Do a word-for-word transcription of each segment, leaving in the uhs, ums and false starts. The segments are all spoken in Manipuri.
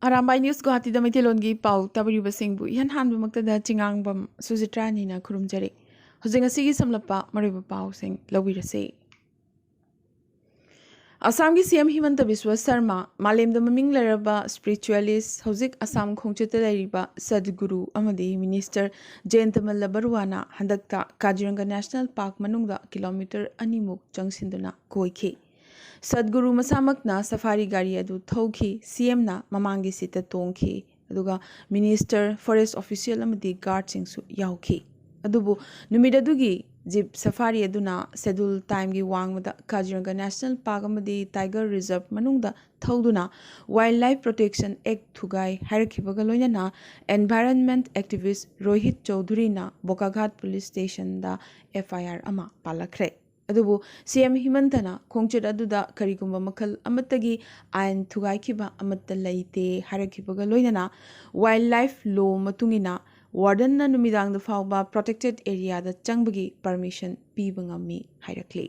ꯑꯔꯥꯝꯕꯥꯏ ꯅ꯭ꯌꯨꯁ ꯒꯨꯋꯥꯍꯥꯇꯤꯗ ꯃꯩꯇꯩꯂꯣꯟꯒꯤ ꯄꯥꯎ ꯇꯥꯕꯤꯔꯤꯕꯁꯤꯡꯕꯨ ꯏꯍꯥꯟ ꯍꯥꯟꯕꯃꯛꯇꯗ ꯆꯤꯉꯥꯡꯕꯝ ꯁꯨꯖꯤꯇ꯭ꯔꯥꯅꯤꯅ ꯈꯨꯔꯨꯝꯖꯔꯤ꯫ ꯍꯧꯖꯤꯛ ꯉꯁꯤꯒꯤ ꯁꯝꯂꯞꯄ ꯃꯔꯨꯑꯣꯏꯕ ꯄꯥꯎꯁꯤꯡ ꯂꯧꯕꯤꯔꯁꯤ꯫ ꯑꯁꯥꯝꯒꯤ ꯁꯤ ꯑꯦꯝ ꯍꯤꯃꯟꯇ ꯕꯤꯁ꯭ꯋ ꯁꯔꯃ, ꯃꯥꯂꯦꯝꯗ ꯃꯃꯤꯡ ꯂꯩꯔꯕ ꯁ꯭ꯄꯤꯔꯤꯆꯨꯋꯦꯂꯤꯁ, ꯍꯧꯖꯤꯛ ꯑꯁꯥꯝ ꯈꯣꯡꯆꯠꯇ ꯂꯩꯔꯤꯕ ꯁꯗꯒꯨꯔꯨ ꯑꯃꯗꯤ ꯃꯤꯅꯤꯁꯇꯔ ꯖꯌꯟꯇ ꯃꯜꯂ ꯕꯔꯨꯋꯥꯅ ꯍꯟꯗꯛꯇ ꯀꯥꯖꯤꯔꯪꯒ ꯅꯦꯁꯅꯦꯜ ꯄꯥꯔꯛ ꯃꯅꯨꯡꯗ ꯀꯤꯂꯣꯃꯤꯇꯔ ꯑꯅꯤꯃꯨꯛ ꯆꯪꯁꯤꯟꯗꯨꯅ ꯀꯣꯏꯈꯤ꯫ ꯁꯗꯒꯨꯔꯨ ꯃꯁꯥꯃꯛꯅ ꯁꯐꯥꯔꯤ ꯒꯥꯔꯤ ꯑꯗꯨ ꯊꯧꯈꯤ꯫ ꯁꯤ ꯑꯦꯝꯅ ꯃꯃꯥꯡꯒꯤ ꯁꯤꯠꯇ ꯇꯣꯡꯈꯤ, ꯑꯗꯨꯒ ꯃꯤꯅꯤꯁꯇꯔ, ꯐꯣꯔꯦꯁ꯭ꯠ ꯑꯣꯐꯤꯁꯤꯌꯦꯜ ꯑꯃꯗꯤ ꯒꯥꯔꯗꯁꯤꯡꯁꯨ ꯌꯥꯎꯈꯤ꯫ ꯑꯗꯨꯕꯨ ꯅꯨꯃꯤꯠ ꯑꯗꯨꯒꯤ ꯖꯤꯞ ꯁꯐꯥꯔꯤ ꯑꯗꯨꯅ ꯁꯦꯗ꯭ꯌꯨꯜ ꯇ꯭ꯔꯥꯏꯕꯀꯤ ꯋꯥꯡꯃꯗ ꯀꯥꯖꯤꯔꯪꯒ ꯅꯦꯁꯅꯦꯜ ꯄꯥꯔꯛ ꯑꯃꯗꯤ ꯇꯥꯏꯒꯔ ꯔꯤꯖꯔꯚ ꯃꯅꯨꯡꯗ ꯊꯧꯗꯨꯅ ꯋꯥꯏꯜꯗ ꯂꯥꯏꯐ ꯄ꯭ꯔꯣꯇꯦꯛꯁꯟ ꯑꯦꯛꯇ ꯊꯨꯒꯥꯏ ꯍꯥꯏꯔꯛꯈꯤꯕꯒ ꯂꯣꯏꯅꯅ ꯑꯦꯟꯚꯥꯏꯔꯟꯃꯦꯟꯠ ꯑꯦꯛꯇꯤꯚꯤꯁ꯭ꯠ ꯔꯣꯍꯤꯠ ꯆꯧꯙꯨꯔꯤꯅ ꯕꯣꯀꯥꯘꯥꯠ ꯄꯨꯂꯤꯁ ꯁ꯭ꯇꯦꯁꯟꯗ ꯑꯦꯐ ꯑꯥꯏ ꯑꯥꯔ ꯑꯃ ꯄꯥꯜꯂꯛꯈ꯭ꯔꯦ꯫ ꯑꯗꯨꯕꯨ ꯁꯤ ꯑꯦꯝ ꯍꯤꯃꯟꯇꯅ ꯈꯣꯡꯆꯠ ꯑꯗꯨꯗ ꯀꯔꯤꯒꯨꯝꯕ ꯃꯈꯜ ꯑꯃꯠꯇꯒꯤ ꯑꯥꯏꯟ ꯊꯨꯒꯥꯏꯈꯤꯕ ꯑꯃꯠꯇ ꯂꯩꯇꯦ ꯍꯥꯏꯔꯛꯈꯤꯕꯒ ꯂꯣꯏꯅꯅ ꯋꯥꯏꯜꯗ ꯂꯥꯏꯐ ꯂꯣ ꯃꯇꯨꯡ ꯏꯟꯅ ꯋꯥꯔꯗꯟꯅ ꯅꯨꯃꯤꯗꯥꯡꯗ ꯐꯥꯎꯕ ꯄ꯭ꯔꯣꯇꯦꯛꯇꯦꯗ ꯑꯦꯔꯤꯌꯥꯗ ꯆꯪꯕꯒꯤ ꯄꯔꯃꯤꯁꯟ ꯄꯤꯕ ꯉꯝꯃꯤ ꯍꯥꯏꯔꯛꯂꯤ꯫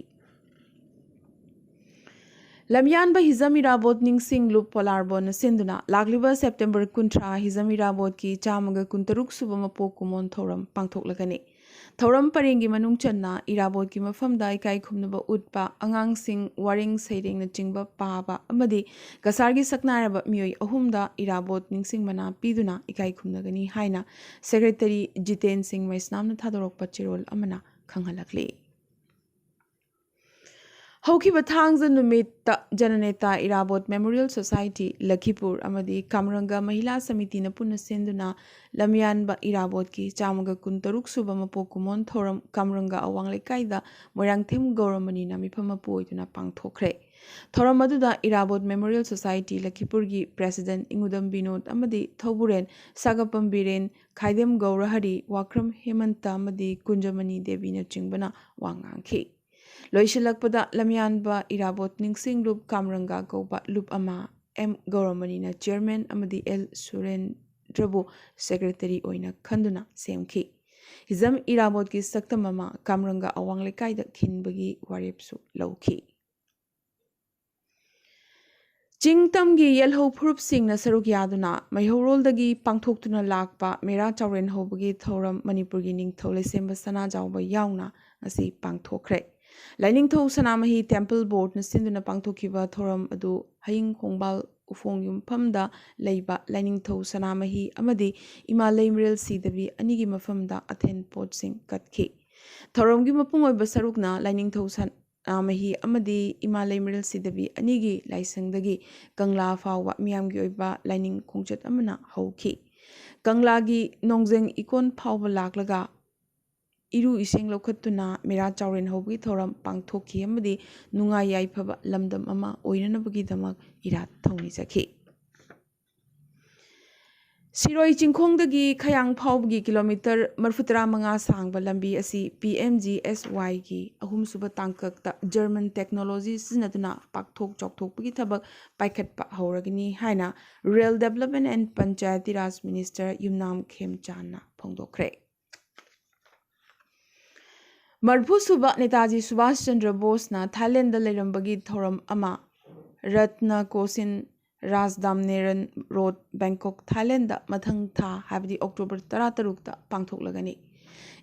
ꯂꯝꯌꯥꯟꯕ ꯍꯤꯖꯝ ꯏꯔꯥꯕꯣꯠ ꯅꯤꯡꯁꯤꯡ ꯂꯨꯞ ꯄꯣꯂꯥꯔꯕꯣꯟꯅ ꯁꯤꯟꯗꯨꯅ ꯂꯥꯛꯂꯤꯕ ꯁꯦꯞꯇꯦꯝꯕꯔ ꯀꯨꯟꯊ꯭ꯔꯥ ꯍꯤꯖꯝ ꯏꯔꯥꯕꯣꯠꯀꯤ ꯆꯥꯝꯃꯒ ꯀꯨꯟꯇꯔꯨꯛ ꯁꯨꯕ ꯃꯄꯣꯛ ꯀꯨꯝꯑꯣꯟ ꯊꯧꯔꯝ ꯄꯥꯡꯊꯣꯛꯂꯒꯅꯤ꯫ ꯊꯧꯔꯝ ꯄꯔꯦꯡꯒꯤ ꯃꯅꯨꯡ ꯆꯟꯅ ꯏꯔꯥꯕꯣꯠꯀꯤ ꯃꯐꯝꯗ ꯏꯀꯥꯏ ꯈꯨꯝꯅꯕ ꯎꯠꯄ, ꯑꯉꯥꯡꯁꯤꯡ ꯋꯥꯔꯦꯡ ꯁꯩꯔꯦꯡꯅꯆꯤꯡꯕ ꯄꯥꯕ ꯑꯃꯗꯤ ꯀꯁꯥꯔꯒꯤ ꯁꯛꯅꯥꯏꯔꯕ ꯃꯤꯑꯣꯏ ꯑꯍꯨꯝꯗ ꯏꯔꯥꯕꯣꯠ ꯅꯤꯡꯁꯤꯡ ꯃꯅꯥ ꯄꯤꯗꯨꯅ ꯏꯀꯥꯏ ꯈꯨꯝꯅꯒꯅꯤ ꯍꯥꯏꯅ ꯁꯦꯀ꯭ꯔꯦꯇꯔꯤ ꯖꯤꯇꯦꯟ ꯁꯤꯡ ꯃꯩꯁꯅꯥꯝꯅ ꯊꯥꯗꯣꯔꯛꯄ ꯆꯦꯔꯣꯜ ꯑꯃꯅ ꯈꯪꯍꯜꯂꯛꯂꯤ꯫ ꯍꯧꯈꯤꯕ ꯊꯥꯡꯖ ꯅꯨꯃꯤꯠꯇ ꯖꯅꯅꯦꯇꯥ ꯏꯔꯥꯕꯣꯠ ꯃꯦꯃꯣꯔꯤꯌꯦꯜ ꯁꯣꯁꯥꯏꯇꯤ ꯂꯈꯤꯄꯨꯔ ꯑꯃꯗꯤ ꯀꯥꯝꯔꯪꯒ ꯃꯍꯤꯂꯥ ꯁꯃꯤꯇꯤꯅ ꯄꯨꯟꯅ ꯁꯤꯟꯗꯨꯅ ꯂꯝꯌꯥꯟꯕ ꯏꯔꯥꯕꯣꯠꯀꯤ ꯆꯥꯝꯃꯒ ꯀꯨꯟꯇꯔꯨꯛ ꯁꯨꯕ ꯃꯄꯣꯛ ꯀꯨꯝꯑꯣꯟ ꯊꯧꯔꯝ ꯀꯥꯝꯔꯪꯒ ꯑꯋꯥꯡ ꯂꯩꯀꯥꯏꯗ ꯃꯣꯏꯔꯥꯡꯊꯦꯝ ꯒꯧꯔꯃꯅꯤꯅ ꯃꯤꯐꯝ ꯃꯄꯨ ꯑꯣꯏꯗꯨꯅ ꯄꯥꯡꯊꯣꯛꯈ꯭ꯔꯦ꯫ ꯊꯧꯔꯝ ꯑꯗꯨꯗ ꯏꯔꯥꯕꯣꯠ ꯃꯦꯃꯣꯔꯤꯌꯦꯜ ꯁꯣꯁꯥꯏꯇꯤ ꯂꯈꯤꯄꯨꯔꯒꯤ ꯄ꯭ꯔꯦꯁꯤꯗꯦꯟꯠ ꯏꯉꯨꯗꯝ ꯕꯤꯅꯣꯗ ꯑꯃꯗꯤ ꯊꯧꯕꯨꯔꯦꯟ ꯁꯥꯒꯞꯄꯝ ꯕꯤꯔꯦꯟ, ꯈꯥꯏꯗꯦꯝ ꯒꯧꯔꯍꯔꯤ, ꯋꯥꯈ꯭ꯔꯝ ꯍꯦꯃꯟꯇ ꯑꯃꯗꯤ ꯀꯨꯟꯖꯃꯅꯤ ꯗꯦꯕꯤꯅꯆꯤꯡꯕꯅ ꯋꯥ ꯉꯥꯡꯈꯤ꯫ ꯂꯣꯏꯁꯤꯜꯂꯛꯄꯗ ꯂꯝꯌꯥꯟꯕ ꯏꯔꯥꯕꯣꯠ ꯅꯤꯡꯁꯤꯡ ꯂꯨꯞ ꯀꯥꯝꯔꯪꯒ ꯀꯧꯕ ꯂꯨꯞ ꯑꯃ ꯑꯦꯝ ꯒꯧꯔꯃꯅꯤꯅ ꯆꯤꯌꯔꯃꯦꯟ ꯑꯃꯗꯤ ꯑꯦꯜ ꯁꯨꯔꯦꯟꯗ꯭ꯔꯕꯨ ꯁꯦꯀ꯭ꯔꯦꯇꯔꯤ ꯑꯣꯏꯅ ꯈꯟꯗꯨꯅ ꯁꯦꯝꯈꯤ꯫ ꯍꯤꯖꯝ ꯏꯔꯥꯕꯣꯠꯀꯤ ꯁꯛꯇꯝ ꯑꯃ ꯀꯥꯝꯔꯪꯒ ꯑꯋꯥꯡ ꯂꯩꯀꯥꯏꯗ ꯈꯤꯟꯕꯒꯤ ꯋꯥꯔꯦꯞꯁꯨ ꯂꯧꯈꯤ꯫ ꯆꯤꯡ ꯇꯝꯒꯤ ꯌꯦꯜꯍꯧ ꯐꯨꯔꯨꯞꯁꯤꯡꯅ ꯁꯔꯨꯛ ꯌꯥꯗꯨꯅ ꯃꯩꯍꯧꯔꯣꯜꯗꯒꯤ ꯄꯥꯡꯊꯣꯛꯇꯨꯅ ꯂꯥꯛꯄ ꯃꯦꯔꯥ ꯆꯥꯎꯔꯦꯟ ꯍꯧꯕꯒꯤ ꯊꯧꯔꯝ ꯃꯅꯤꯄꯨꯔꯒꯤ ꯅꯤꯡꯊꯧ ꯂꯩꯁꯦꯝꯕ ꯁꯅꯥꯖꯥꯎꯕ ꯌꯥꯎꯅ ꯉꯁꯤ ꯄꯥꯡꯊꯣꯛꯈ꯭ꯔꯦ꯫ ꯂꯥꯏꯅꯤꯡꯊꯧ ꯁꯅꯥꯃꯍꯤ ꯇꯦꯝꯄꯜ ꯕꯣꯔꯗꯅ ꯁꯤꯟꯗꯨꯅ ꯄꯥꯡꯊꯣꯛꯈꯤꯕ ꯊꯧꯔꯝ ꯑꯗꯨ ꯍꯌꯤꯡ ꯈꯣꯡꯕꯥꯜ ꯎꯐꯣꯡ ꯌꯨꯝꯐꯝꯗ ꯂꯩꯕ ꯂꯥꯏꯅꯤꯡꯊꯧ ꯁꯅꯥꯃꯍꯤ ꯑꯃꯗꯤ ꯏꯃꯥ ꯂꯩꯃꯔꯦꯜ ꯁꯤꯗꯕꯤ ꯑꯅꯤꯒꯤ ꯃꯐꯝꯗ ꯑꯊꯦꯟ ꯄꯣꯠꯁꯤꯡ ꯀꯠꯈꯤ꯫ ꯊꯧꯔꯝꯒꯤ ꯃꯄꯨꯡ ꯑꯣꯏꯕ ꯁꯔꯨꯛꯅ ꯂꯥꯏꯅꯤꯡꯊꯧ ꯁꯅꯥꯃꯍꯤ ꯑꯃꯗꯤ ꯏꯃꯥ ꯂꯩꯃꯔꯦꯜ ꯁꯤꯗꯕꯤ ꯑꯅꯤꯒꯤ ꯂꯥꯏꯁꯪꯗꯒꯤ ꯀꯪꯂꯥ ꯐꯥꯎꯕ ꯃꯤꯌꯥꯝꯒꯤ ꯑꯣꯏꯕ ꯂꯥꯏꯅꯤꯡ ꯈꯣꯡꯆꯠ ꯑꯃꯅ ꯍꯧꯈꯤ꯫ ꯀꯪꯂꯥꯒꯤ ꯅꯣꯡꯖꯪ ꯏꯀꯣꯟ ꯐꯥꯎꯕ ꯂꯥꯛꯂꯒ ꯏꯔꯨ ꯏꯁꯤꯡ ꯂꯧꯈꯠꯇꯨꯅ ꯃꯦꯔꯥ ꯆꯥꯎꯔꯦꯟ ꯍꯧꯕꯒꯤ ꯊꯧꯔꯝ ꯄꯥꯡꯊꯣꯛꯈꯤ ꯑꯃꯗꯤ ꯅꯨꯡꯉꯥꯏ ꯌꯥꯏꯐꯕ ꯂꯝꯗꯝ ꯑꯃ ꯑꯣꯏꯅꯅꯕꯒꯤꯗꯃꯛ ꯏꯔꯥꯠ ꯊꯧꯅꯤꯖꯈꯤ꯫ ꯁꯤꯔꯣꯏ ꯆꯤꯡꯈꯣꯡꯗꯒꯤ ꯈꯌꯥꯡ ꯐꯥꯎꯕꯒꯤ ꯀꯤꯂꯣꯃꯤꯇꯔ ꯃꯔꯤꯐꯨꯇꯔꯥ ꯃꯉꯥ ꯁꯥꯡꯕ ꯂꯝꯕꯤ ꯑꯁꯤ ꯄꯤ ꯑꯦꯝ ꯖꯤ ꯑꯦꯁ ꯋꯥꯏꯒꯤ ꯑꯍꯨꯝꯁꯨꯕ ꯇꯥꯡꯀꯛꯇ ꯖꯔꯃꯟ ꯇꯦꯛꯅꯣꯂꯣꯖꯤ ꯁꯤꯖꯤꯟꯅꯗꯨꯅ ꯄꯥꯛꯊꯣꯛ ꯆꯥꯎꯊꯣꯛꯄꯒꯤ ꯊꯕꯛ ꯄꯥꯏꯈꯠꯄ ꯍꯧꯔꯒꯅꯤ ꯍꯥꯏꯅ Rural Development and Panchayati Raj Minister ꯌꯨꯝꯅꯥꯝ ꯈꯦꯝꯆꯥꯟꯅ ꯐꯣꯡꯗꯣꯛꯈ꯭ꯔꯦ꯫ ꯃꯔꯤꯐꯨ ꯁꯨꯕ ꯅꯦꯇꯥꯖꯤ ꯁꯨꯚꯥꯁ ꯆꯟꯗ꯭ꯔ ꯕꯣꯁꯅ ꯊꯥꯏꯂꯦꯟꯗ ꯂꯩꯔꯝꯕꯒꯤ ꯊꯧꯔꯝ ꯑꯃ ꯔꯠꯅ ꯀꯣꯁꯤꯟ ꯔꯥꯖꯗꯥꯝꯅꯦꯔꯟ ꯔꯣꯗ, ꯕꯦꯡꯀꯣꯛ, ꯊꯥꯏꯂꯦꯟꯗ ꯃꯊꯪ ꯊꯥ, ꯍꯥꯏꯕꯗꯤ ꯑꯣꯛꯇꯣꯕꯔ ꯇꯔꯥꯇꯔꯨꯛꯇ ꯄꯥꯡꯊꯣꯛꯂꯒꯅꯤ꯫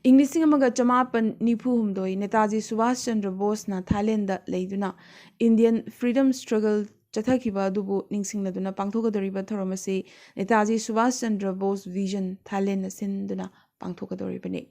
ꯏꯪ ꯂꯤꯁꯤꯡ ꯑꯃꯒ ꯆꯃꯥꯄꯟ ꯅꯤꯐꯨ ꯍꯨꯝꯗꯣꯏ ꯅꯦꯇꯥꯖꯤ ꯁꯨꯚꯥꯁ ꯆꯟꯗ꯭ꯔ ꯕꯣꯁꯅ ꯊꯥꯏꯂꯦꯟꯗ ꯂꯩꯗꯨꯅ Indian freedom struggle ꯆꯠꯊꯈꯤꯕ ꯑꯗꯨꯕꯨ ꯅꯤꯡꯁꯤꯡꯂꯗꯨꯅ ꯄꯥꯡꯊꯣꯛꯀꯗꯧꯔꯤꯕ ꯊꯧꯔꯝ ꯑꯁꯤ ꯅꯦꯇꯥꯖꯤ ꯁꯨꯚꯥꯁ ꯆꯟꯗ꯭ꯔ ꯕꯣꯁ ꯚꯤꯖꯟ ꯊꯥꯏꯂꯦꯟꯅ ꯁꯤꯟꯗꯨꯅ ꯄꯥꯡꯊꯣꯛꯀꯗꯧꯔꯤꯕꯅꯤ꯫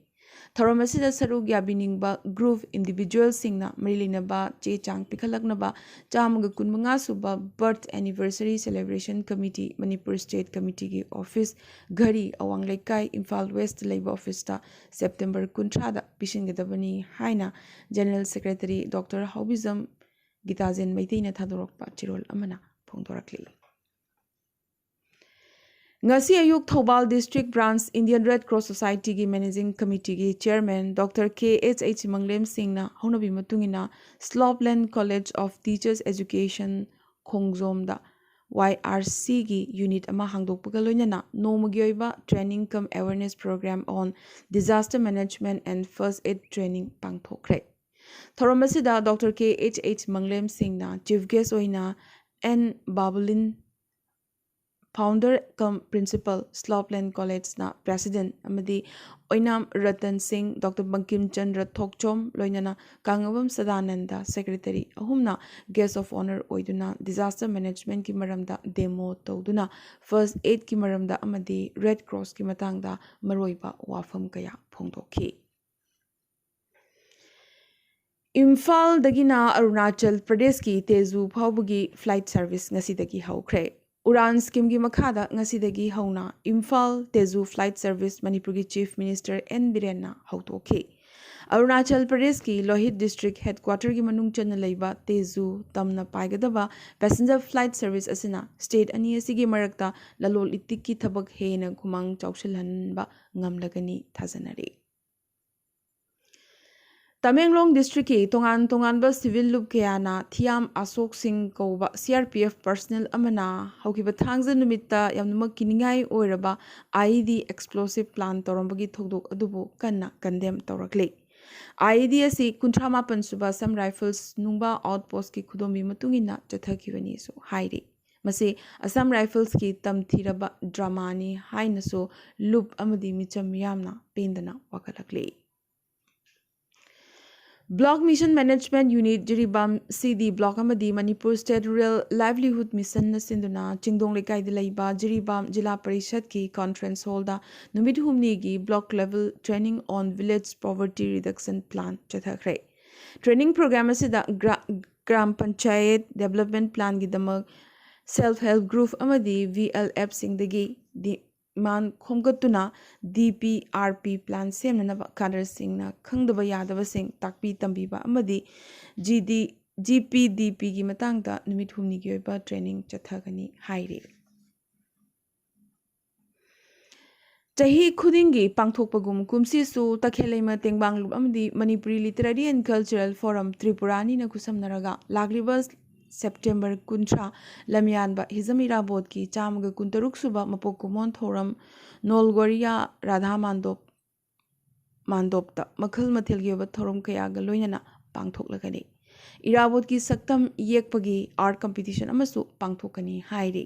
ꯊꯧꯔꯝ ꯑꯁꯤꯗ ꯁꯔꯨꯛ ꯌꯥꯕꯤꯅꯤꯡꯕ group, individualꯁꯤꯡꯅ ꯃꯔꯤ ꯂꯩꯅꯕ ꯆꯦ ꯆꯥꯡ ꯄꯤꯈꯠꯂꯛꯅꯕ ꯆꯥꯝꯃꯒ ꯀꯨꯟꯃꯉꯥ ꯁꯨꯕ Birth Anniversary Celebration Committee, Manipur State Committeeꯒꯤ office, ꯘꯔꯤ, ꯑꯋꯥꯡ ꯂꯩꯀꯥꯏ, ꯏꯝꯐꯥꯜ Westꯇ ꯂꯩꯕ officeꯇ September ꯀꯨꯟꯊ꯭ꯔꯥꯗ ꯄꯤꯁꯤꯟꯒꯗꯕꯅꯤ ꯍꯥꯏꯅ General Secretary Doctor ꯍꯥꯎꯕꯤꯖꯝ ꯒꯤꯇꯥꯖꯦꯟ ꯃꯩꯇꯩꯅ ꯊꯥꯗꯣꯔꯛꯄ ꯆꯦꯔꯣꯜ ꯑꯃꯅ ꯐꯣꯡꯗꯣꯔꯛꯂꯤ꯫ ꯉꯁꯤ ꯑꯌꯨꯛ ꯊꯧꯕꯥꯜ District Branch Indian Red Cross Societyꯒꯤ Managing Committeeꯒꯤ Chairman Doctor K H H Manglem ꯁꯤꯡꯅ ꯍꯧꯅꯕꯤ ꯃꯇꯨꯡ ꯏꯟꯅ Slopeland College of Teachers Education ꯈꯣꯡꯖꯣꯝꯗ ꯋꯥꯏ ꯑꯥꯔ ꯁꯤꯒꯤ unit ꯑꯃ ꯍꯥꯡꯗꯣꯛꯄꯒ ꯂꯣꯏꯅꯅ ꯅꯣꯡꯃꯒꯤ ꯑꯣꯏꯕ training cum awareness program on disaster management and first aid training ꯄꯥꯡꯊꯣꯛꯈ꯭ꯔꯦ꯫ ꯊꯧꯔꯝ ꯑꯁꯤꯗ doctor K H H Manglem ꯁꯤꯡꯅ chief guest ꯑꯣꯏꯅ N Babulin, founder cum principal, Slopeland ꯀꯣꯂꯦꯖꯅ president, ꯑꯃꯗꯤ ꯑꯣꯏꯅꯥꯝ ꯔꯇꯟ ꯁꯤꯡ, ꯗꯣꯛꯇꯔ ꯕꯪꯀꯤꯝ ꯆꯟꯗ꯭ꯔ ꯊꯣꯛꯆꯣꯝ, ꯂꯣꯏꯅꯅ ꯀꯥꯡꯉꯕꯝ ꯁꯗꯥꯅꯟꯗ, secretary, ꯑꯍꯨꯝꯅ guest of honour ꯑꯣꯏꯗꯨꯅ disaster managementꯀꯤ ꯃꯔꯝꯗ demo ꯇꯧꯗꯨꯅ, first aidꯀꯤ ꯃꯔꯝꯗ ꯑꯃꯗꯤ Red Crossꯀꯤ ꯃꯇꯥꯡꯗ ꯃꯔꯨꯑꯣꯏꯕ ꯋꯥꯐꯝ ꯀꯌꯥ ꯐꯣꯡꯗꯣꯛꯈꯤ꯫ ꯏꯝꯐꯥꯜꯗꯒꯤꯅ ꯑꯔꯨꯅꯥꯆꯜ ꯄ꯭ꯔꯗꯦꯁꯀꯤ ꯇꯦꯖꯨ ꯐꯥꯎꯕꯒꯤ flight service ꯉꯁꯤꯗꯒꯤ ꯍꯧꯈ꯭ꯔꯦ꯫ ꯎꯔꯥꯟ schemeꯒꯤ ꯃꯈꯥꯗ ꯉꯁꯤꯗꯒꯤ ꯍꯧꯅ ꯏꯝꯐꯥꯜ ꯇꯦꯖꯨ flight service ꯃꯅꯤꯄꯨꯔꯒꯤ Chief Minister ꯑꯦꯟ ꯕꯤꯔꯦꯟꯅ ꯍꯧꯗꯣꯛꯈꯤ꯫ ꯑꯔꯨꯅꯥꯆꯜ ꯄ꯭ꯔꯗꯦꯁꯀꯤ ꯂꯣꯍꯤꯠ district headquarterꯒꯤ ꯃꯅꯨꯡ ꯆꯟꯅ ꯂꯩꯕ ꯇꯦꯖꯨ ꯇꯝꯅ ꯄꯥꯏꯒꯗꯕ passenger flight service ꯑꯁꯤꯅ state ꯑꯅꯤ ꯑꯁꯤꯒꯤ ꯃꯔꯛꯇ ꯂꯂꯣꯟ ꯏꯇꯤꯛꯀꯤ ꯊꯕꯛ ꯍꯦꯟꯅ ꯈꯨꯃꯥꯡ ꯆꯥꯎꯁꯤꯜꯍꯟꯕ ꯉꯝꯂꯒꯅꯤ ꯊꯥꯖꯅꯔꯤ꯫ ꯇꯃꯦꯡꯂꯣꯡ districtꯀꯤ ꯇꯣꯉꯥꯟ ꯇꯣꯉꯥꯟꯕ civil ꯂꯨꯞ ꯀꯌꯥꯅ ꯊꯤꯌꯥꯝ ꯑꯁꯣꯛ ꯁꯤꯡ ꯀꯧꯕ C R P F personnel ꯑꯃꯅ ꯍꯧꯈꯤꯕ ꯊꯥꯡꯖ ꯅꯨꯃꯤꯠꯇ ꯌꯥꯝꯅꯃꯛ ꯀꯤꯅꯤꯡꯉꯥꯏ ꯑꯣꯏꯔꯕ I E D explosive plant ꯇꯧꯔꯝꯕꯒꯤ ꯊꯧꯗꯣꯛ ꯑꯗꯨꯕꯨ ꯀꯟꯅ condemn ꯇꯧꯔꯛꯂꯤ꯫ I E D ꯑꯁꯤ ꯀꯨꯟꯊ꯭ꯔꯥ ꯃꯥꯄꯟ ꯁꯨꯕ Assam Rifles ꯅꯨꯡꯕꯥ outpostꯀꯤ ꯈꯨꯗꯣꯝꯕꯤ ꯃꯇꯨꯡ ꯏꯟꯅ ꯆꯠꯊꯈꯤꯕꯅꯤꯁꯨ ꯍꯥꯏꯔꯤ꯫ ꯃꯁꯤ Assam Riflesꯀꯤ ꯇꯝꯊꯤꯔꯕ dramaꯅꯤ ꯍꯥꯏꯅꯁꯨ ꯂꯨꯞ ꯑꯃꯗꯤ ꯃꯤꯆꯝ ꯃꯤꯌꯥꯝꯅ ꯄꯦꯟꯗꯅ ꯋꯥꯀꯠꯂꯛꯂꯤ꯫ Block Mission Management Unit Jiribam C D Block ꯑꯃꯗꯤ ꯃꯅꯤꯄꯨꯔ State Rural Livelihood Missionꯅ ꯁꯤꯟꯗꯨꯅ ꯆꯤꯡꯗꯣꯡ ꯂꯩꯀꯥꯏꯗ ꯂꯩꯕ ꯖꯤꯔꯤꯕꯥꯝ ꯖꯤꯂꯥ ꯄꯔꯤꯁꯠꯀꯤ conference hallꯗ ꯅꯨꯃꯤꯠ ꯍꯨꯝꯅꯤꯒꯤ Block Level Training on Village Poverty Reduction Plan ꯆꯠꯊꯈ꯭ꯔꯦ꯫ Training program ꯑꯁꯤꯗ ꯒ꯭ꯔꯥ-, ꯒ꯭ꯔꯥꯝ ꯄꯟꯆꯥꯌꯠ development planꯒꯤꯗꯃꯛ self help group ꯑꯃꯗꯤ V L Fꯁꯤꯡꯗꯒꯤ demand ꯈꯣꯝꯒꯠꯇꯨꯅ D P R P plan ꯁꯦꯝꯅꯅꯕ cadreꯁꯤꯡꯅ ꯈꯪꯗꯕ ꯌꯥꯗꯕꯁꯤꯡ ꯇꯥꯛꯄꯤ ꯇꯝꯕꯤꯕ ꯑꯃꯗꯤ G D, G P D Pꯒꯤ ꯃꯇꯥꯡꯗ ꯅꯨꯃꯤꯠ ꯍꯨꯝꯅꯤꯒꯤ ꯑꯣꯏꯕ training ꯆꯠꯊꯒꯅꯤ ꯍꯥꯏꯔꯤ꯫ ꯆꯍꯤ ꯈꯨꯗꯤꯡꯒꯤ ꯄꯥꯡꯊꯣꯛꯄꯒꯨꯝ ꯀꯨꯝꯁꯤꯁꯨ ꯇꯈꯦꯜꯂꯩꯃ ꯇꯦꯡꯕꯥꯡꯂꯨꯞ ꯑꯃꯗꯤ Manipuri Literary and Cultural Forum Tripura ꯑꯅꯤꯅ ꯈꯨꯠꯁꯝꯅꯔꯒ ꯂꯥꯛꯂꯤꯕ September ꯀꯨꯟꯊ꯭ꯔꯥ, ꯂꯝꯌꯥꯟꯕ ꯍꯤꯖꯝ ꯏꯔꯥꯕꯣꯠꯀꯤ ꯆꯥꯝꯃꯒ ꯀꯨꯟꯇꯔꯨꯛ ꯁꯨꯕ ꯃꯄꯣꯛ ꯀꯨꯝꯑꯣꯟ ꯊꯧꯔꯝ ꯅꯣꯜꯒꯣꯔꯤꯌꯥ ꯔꯥꯙꯥ ꯃꯥꯟꯗꯣꯞ, ꯃꯥꯟꯗꯣꯞꯇ ꯃꯈꯜ ꯃꯊꯦꯜꯒꯤ ꯑꯣꯏꯕ ꯊꯧꯔꯝ ꯀꯌꯥꯒ ꯂꯣꯏꯅꯅ ꯄꯥꯡꯊꯣꯛꯂꯒꯅꯤ꯫ ꯏꯔꯥꯕꯣꯠꯀꯤ ꯁꯛꯇꯝ ꯌꯦꯛꯄꯒꯤ art competition ꯑꯃꯁꯨ ꯄꯥꯡꯊꯣꯛꯀꯅꯤ ꯍꯥꯏꯔꯤ꯫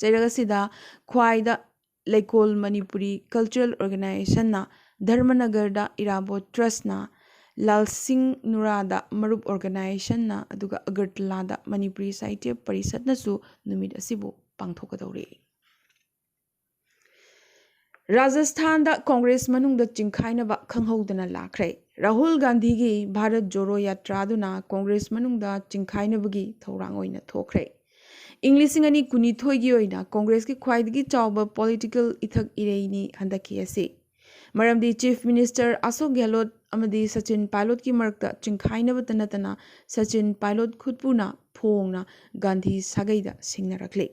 ꯆꯩꯔꯛ ꯑꯁꯤꯗ ꯈ꯭ꯋꯥꯏꯗ ꯂꯩꯀꯣꯜ ꯃꯅꯤꯄꯨꯔꯤ ꯀꯜꯆꯔꯦꯜ ꯑꯣꯔꯒꯅꯥꯏꯖꯦꯁꯟꯅ, ꯙꯔꯃꯅꯒꯔꯗ ꯏꯔꯥꯕꯣꯠ ꯇ꯭ꯔꯁꯅ, ꯂꯥꯜꯁꯤꯡ ꯅꯨꯔꯥꯗ ꯃꯔꯨꯞ ꯑꯣꯔꯒꯅꯥꯏꯖꯦꯁꯟꯅ, ꯑꯗꯨꯒ ꯑꯒꯔꯇꯂꯥꯗ ꯃꯅꯤꯄꯨꯔꯤ ꯁꯥꯍꯤꯇ꯭ꯌ ꯄꯔꯤꯁꯠꯅꯁꯨ ꯅꯨꯃꯤꯠ ꯑꯁꯤꯕꯨ ꯄꯥꯡꯊꯣꯛꯀꯗꯧꯔꯤ꯫ ꯔꯥꯖꯁꯊꯥꯟꯗ ꯀꯣꯡꯒ꯭ꯔꯦꯁ ꯃꯅꯨꯡꯗ ꯆꯤꯡꯈꯥꯏꯅꯕ ꯈꯪꯍꯧꯗꯅ ꯂꯥꯛꯈ꯭ꯔꯦ꯫ ꯔꯥꯍꯨꯜ ꯒꯥꯟꯙꯤꯒꯤ ꯚꯥꯔꯠ ꯖꯣꯔꯣ ꯌꯥꯇ꯭ꯔꯥꯗꯨꯅ ꯀꯣꯡꯒ꯭ꯔꯦꯁ ꯃꯅꯨꯡꯗ ꯆꯤꯡꯈꯥꯏꯅꯕꯒꯤ ꯊꯧꯔꯥꯡ ꯑꯣꯏꯅ ꯊꯣꯛꯈ꯭ꯔꯦ꯫ ꯏꯪ ꯂꯤꯁꯤꯡ ꯑꯅꯤ ꯀꯨꯟꯅꯤꯊꯣꯏꯒꯤ ꯑꯣꯏꯅ ꯀꯣꯡꯒ꯭ꯔꯦꯁꯀꯤ ꯈ꯭ꯋꯥꯏꯗꯒꯤ ꯆꯥꯎꯕ ꯄꯣꯂꯤꯇꯤꯀꯦꯜ ꯏꯊꯛ ꯏꯔꯩꯅꯤ ꯍꯟꯗꯛꯀꯤ ꯑꯁꯤ꯫ ꯃꯔꯝꯗꯤ ꯆꯤꯐ ꯃꯤꯅꯤꯁꯇꯔ ꯑꯁꯣꯛ ꯒꯦꯍꯂꯣꯠ ꯑꯃꯗꯤ ꯁꯆꯤꯟ ꯄꯥꯏꯂꯣꯠꯀꯤ ꯃꯔꯛꯇ ꯆꯤꯡꯈꯥꯏꯅꯕꯇ ꯅꯠꯇꯅ ꯁꯆꯤꯟ ꯄꯥꯏꯂꯣꯠ ꯈꯨꯠꯄꯨꯅ ꯐꯣꯡꯅ ꯒꯥꯟꯙꯤ ꯁꯥꯒꯩꯗ ꯁꯤꯡꯅꯔꯛꯂꯤ꯫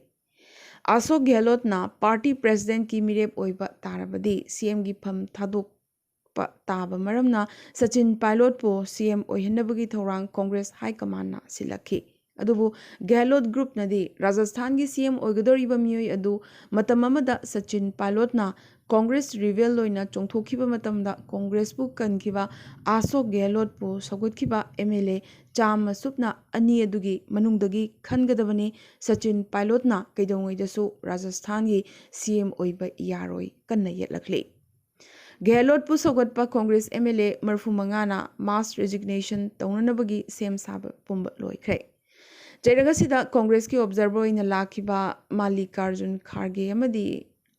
ꯑꯁꯣꯛ ꯒꯦꯍꯂꯣꯠꯅ ꯄꯥꯔꯇꯤ ꯄ꯭ꯔꯦꯁꯤꯗꯦꯟꯠꯀꯤ ꯃꯤꯔꯦꯞ ꯑꯣꯏꯕ ꯇꯥꯔꯕꯗꯤ ꯁꯤ ꯑꯦꯝꯒꯤ ꯐꯝ ꯊꯥꯗꯣꯛꯄ ꯇꯥꯕ ꯃꯔꯝꯅ ꯁꯆꯤꯟ ꯄꯥꯏꯂꯣꯠꯄꯨ ꯁꯤ ꯑꯦꯝ ꯑꯣꯏꯍꯟꯅꯕꯒꯤ ꯊꯧꯔꯥꯡ ꯀꯣꯡꯒ꯭ꯔꯦꯁ ꯍꯥꯏ ꯀꯃꯥꯟꯅ ꯁꯤꯜꯂꯛꯈꯤ꯫ ꯑꯗꯨꯕꯨ ꯒꯦꯍꯂꯣꯠ ꯒ꯭ꯔꯨꯞꯅꯗꯤ ꯔꯥꯖꯁꯊꯥꯟꯒꯤ ꯁꯤ ꯑꯦꯝ ꯑꯣꯏꯒꯗꯧꯔꯤꯕ ꯃꯤꯑꯣꯏ ꯑꯗꯨ ꯃꯇꯝ ꯑꯃꯗ ꯁꯆꯤꯟ ꯄꯥꯏꯂꯣꯠꯅ ꯀꯣꯡꯒ꯭ꯔꯦꯁ ꯔꯤꯕꯦꯜ ꯑꯣꯏꯅ ꯆꯣꯡꯊꯣꯛꯈꯤꯕ ꯃꯇꯝꯗ ꯀꯣꯡꯒ꯭ꯔꯦꯁꯄꯨ ꯀꯟꯈꯤꯕ ꯑꯁꯣꯛ ꯒꯦꯍꯂꯣꯠꯄꯨ ꯁꯧꯒꯠꯈꯤꯕ ꯑꯦꯝ ꯑꯦꯜ ꯑꯦ ꯆꯥꯝꯃ ꯁꯨꯞꯅ ꯑꯅꯤ ꯑꯗꯨꯒꯤ ꯃꯅꯨꯡꯗꯒꯤ ꯈꯟꯒꯗꯕꯅꯤ꯫ ꯁꯆꯤꯟ ꯄꯥꯏꯂꯣꯠꯅ ꯀꯩꯗꯧꯉꯩꯗꯁꯨ ꯔꯥꯖꯁꯊꯥꯟꯒꯤ ꯁꯤ ꯑꯦꯝ ꯑꯣꯏꯕ ꯌꯥꯔꯣꯏ ꯀꯟꯅ ꯌꯦꯠꯂꯛꯂꯤ꯫ ꯒꯦꯍꯂꯣꯠꯄꯨ ꯁꯧꯒꯠꯄ ꯀꯣꯡꯒ꯭ꯔꯦꯁ ꯑꯦꯝ ꯑꯦꯜ ꯑꯦ ꯃꯔꯤꯐꯨ ꯃꯉꯥꯅ mass resignation ꯇꯧꯅꯅꯕꯒꯤ ꯁꯦꯝ ꯁꯥꯕ ꯄꯨꯝꯕ ꯂꯣꯏꯈ꯭ꯔꯦ꯫ ꯆꯩꯔꯛ ꯑꯁꯤꯗ ꯀꯣꯡꯒ꯭ꯔꯦꯁꯀꯤ ꯑꯣꯕꯖꯥꯔꯚꯔ ꯑꯣꯏꯅ ꯂꯥꯛꯈꯤꯕ ꯃꯥꯜꯂꯤꯀꯥꯔꯖꯨꯟ ꯈꯥꯔꯒꯦ ꯑꯃꯗꯤ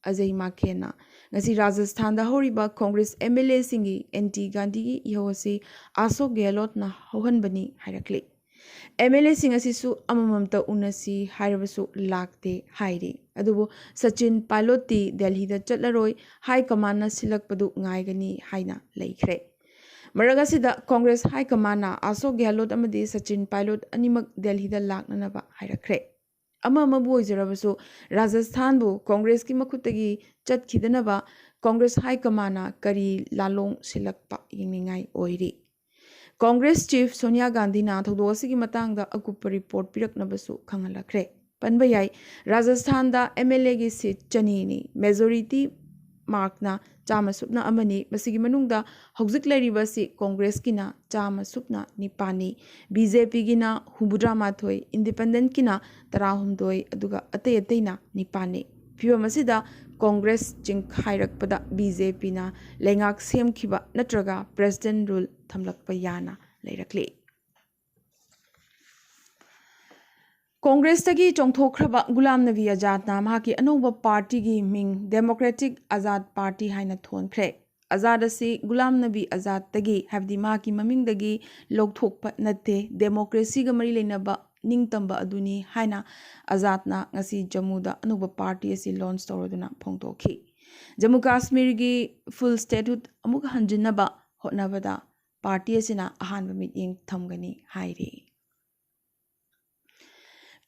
ꯑꯖꯌ ꯃꯥꯀꯦꯟꯅ ꯉꯁꯤ ꯔꯥꯖꯁꯊꯥꯟꯗ ꯍꯧꯔꯤꯕ ꯀꯣꯡꯒ꯭ꯔꯦꯁ ꯑꯦꯝ ꯑꯦꯜ ꯑꯦꯁꯤꯡꯒꯤ ꯑꯦꯟꯇꯤ ꯒꯥꯟꯙꯤꯒꯤ ꯏꯍꯧ ꯑꯁꯤ ꯑꯁꯣꯛ ꯒꯦꯍꯂꯣꯠꯅ ꯍꯧꯍꯟꯕꯅꯤ ꯍꯥꯏꯔꯛꯂꯤ꯫ ꯑꯦꯝ ꯑꯦꯜ ꯑꯦꯁꯤꯡ ꯑꯁꯤꯁꯨ ꯑꯃꯃꯝꯇ ꯎꯅꯁꯤ ꯍꯥꯏꯔꯕꯁꯨ ꯂꯥꯛꯇꯦ ꯍꯥꯏꯔꯤ꯫ ꯑꯗꯨꯕꯨ ꯁꯆꯤꯟ ꯄꯥꯏꯂꯣꯠꯇꯤ ꯗꯦꯜꯍꯤꯗ ꯆꯠꯂꯔꯣꯏ, ꯍꯥꯏ ꯀꯃꯥꯟꯅ ꯁꯤꯜꯂꯛꯄꯗꯨ ꯉꯥꯏꯒꯅꯤ ꯍꯥꯏꯅ ꯂꯩꯈ꯭ꯔꯦ꯫ ꯃꯔꯛ ꯑꯁꯤꯗ ꯀꯣꯡꯒ꯭ꯔꯦꯁ ꯍꯥꯏ ꯀꯃꯥꯟꯅ ꯑꯁꯣꯛ ꯒꯦꯍꯂꯣꯠ ꯑꯃꯗꯤ ꯁꯆꯤꯟ ꯄꯥꯏꯂꯣꯠ ꯑꯅꯤꯃꯛ ꯗꯦꯜꯍꯤꯗ ꯂꯥꯛꯅꯅꯕ ꯍꯥꯏꯔꯛꯈ꯭ꯔꯦ꯫ ꯑꯃ ꯑꯃꯕꯨ ꯑꯣꯏꯖꯔꯕꯁꯨ ꯔꯥꯖꯁꯊꯥꯟꯕꯨ ꯀꯣꯡꯒ꯭ꯔꯦꯁꯀꯤ ꯃꯈꯨꯠꯇꯒꯤ ꯆꯠꯈꯤꯗꯅꯕ ꯀꯣꯡꯒ꯭ꯔꯦꯁ ꯍꯥꯏ ꯀꯃꯥꯟꯅ ꯀꯔꯤ ꯂꯥꯂꯣꯡ ꯁꯤꯜꯂꯛꯄ ꯌꯦꯡꯅꯤꯡꯉꯥꯏ ꯑꯣꯏꯔꯤ꯫ ꯀꯣꯡꯒ꯭ꯔꯦꯁ ꯆꯤꯐ ꯁꯣꯅꯤꯌꯥ ꯒꯥꯟꯙꯤꯅ ꯊꯧꯗꯣꯛ ꯑꯁꯤꯒꯤ ꯃꯇꯥꯡꯗ ꯑꯀꯨꯞꯄ ꯔꯤꯄꯣꯔꯠ ꯄꯤꯔꯛꯅꯕꯁꯨ ꯈꯪꯍꯜꯂꯛꯈ꯭ꯔꯦ꯫ ꯄꯟꯕ ꯌꯥꯏ, ꯔꯥꯖꯁꯊꯥꯟꯗ ꯑꯦꯝ ꯑꯦꯜ ꯑꯦꯒꯤ ꯁꯤꯠ ꯆꯅꯤꯅꯤ꯫ ꯃꯦꯖꯣꯔꯤꯇꯤ ꯃꯥꯔꯛꯅ ꯆꯥꯝꯃ ꯁꯨꯞꯅ ꯑꯃꯅꯤ꯫ ꯃꯁꯤꯒꯤ ꯃꯅꯨꯡꯗ ꯍꯧꯖꯤꯛ ꯂꯩꯔꯤꯕ ꯑꯁꯤ ꯀꯣꯡꯒ꯭ꯔꯦꯁꯀꯤꯅ ꯆꯥꯝꯃ ꯁꯨꯞꯅ ꯅꯤꯄꯥꯟꯅꯤ, ꯕꯤ ꯖꯦ ꯄꯤꯒꯤꯅ ꯍꯨꯝꯐꯨꯇꯔꯥ ꯃꯥꯊꯣꯏ, ꯏꯟꯗꯤꯄꯦꯟꯗꯦꯟꯠꯀꯤꯅ ꯇꯔꯥꯍꯨꯝꯗꯣꯏ, ꯑꯗꯨꯒ ꯑꯇꯩ ꯑꯇꯩꯅ ꯅꯤꯄꯥꯟꯅꯤ꯫ ꯐꯤꯕꯝ ꯑꯁꯤꯗ ꯀꯣꯡꯒ꯭ꯔꯦꯁ ꯆꯤꯡꯈꯥꯏꯔꯛꯄꯗ ꯕꯤ ꯖꯦ ꯄꯤꯅ ꯂꯩꯉꯥꯛ ꯁꯦꯝꯈꯤꯕ ꯅꯠꯇ꯭ꯔꯒ ꯄ꯭ꯔꯦꯁꯤꯗꯦꯟꯠ ꯔꯨꯜ ꯊꯝꯂꯛꯄ ꯌꯥꯅ ꯂꯩꯔꯛꯂꯤ꯫ ꯀꯣꯡꯒ꯭ꯔꯦꯁꯇꯒꯤ ꯆꯣꯡꯊꯣꯛꯈ꯭ꯔꯕ ꯒꯨꯂꯥꯝ ꯅꯕꯤ ꯑꯖꯥꯗꯅ ꯃꯍꯥꯛꯀꯤ ꯑꯅꯧꯕ ꯄꯥꯔꯇꯤꯒꯤ ꯃꯤꯡ ꯗꯦꯃꯣꯀ꯭ꯔꯦꯇꯤꯛ ꯑꯖꯥꯗ ꯄꯥꯔꯇꯤ ꯍꯥꯏꯅ ꯊꯣꯟꯈ꯭ꯔꯦ꯫ ꯑꯖꯥꯗ ꯑꯁꯤ ꯒꯨꯂꯥꯝ ꯅꯕꯤ ꯑꯖꯥꯗꯇꯒꯤ, ꯍꯥꯏꯕꯗꯤ ꯃꯍꯥꯛꯀꯤ ꯃꯃꯤꯡꯗꯒꯤ ꯂꯧꯊꯣꯛꯄ ꯅꯠꯇꯦ, ꯗꯦꯃꯣꯀ꯭ꯔꯦꯁꯤꯒ ꯃꯔꯤ ꯂꯩꯅꯕ ꯅꯤꯡꯇꯝꯕ ꯑꯗꯨꯅꯤ ꯍꯥꯏꯅ ꯑꯖꯥꯗꯅ ꯉꯁꯤ ꯖꯝꯃꯨꯗ ꯑꯅꯧꯕ ꯄꯥꯔꯇꯤ ꯑꯁꯤ ꯂꯣꯟꯆ ꯇꯧꯔꯗꯨꯅ ꯐꯣꯡꯗꯣꯛꯈꯤ꯫ ꯖꯝꯃꯨ ꯀꯥꯁꯃꯤꯔꯒꯤ ꯐꯨꯜ ꯁ꯭ꯇꯦꯠꯍꯨꯗ ꯑꯃꯨꯛ ꯍꯟꯖꯤꯟꯅꯕ ꯍꯣꯠꯅꯕꯗ ꯄꯥꯔꯇꯤ ꯑꯁꯤꯅ ꯑꯍꯥꯟꯕ ꯃꯤꯠꯌꯦꯡ ꯊꯝꯒꯅꯤ ꯍꯥꯏꯔꯤ꯫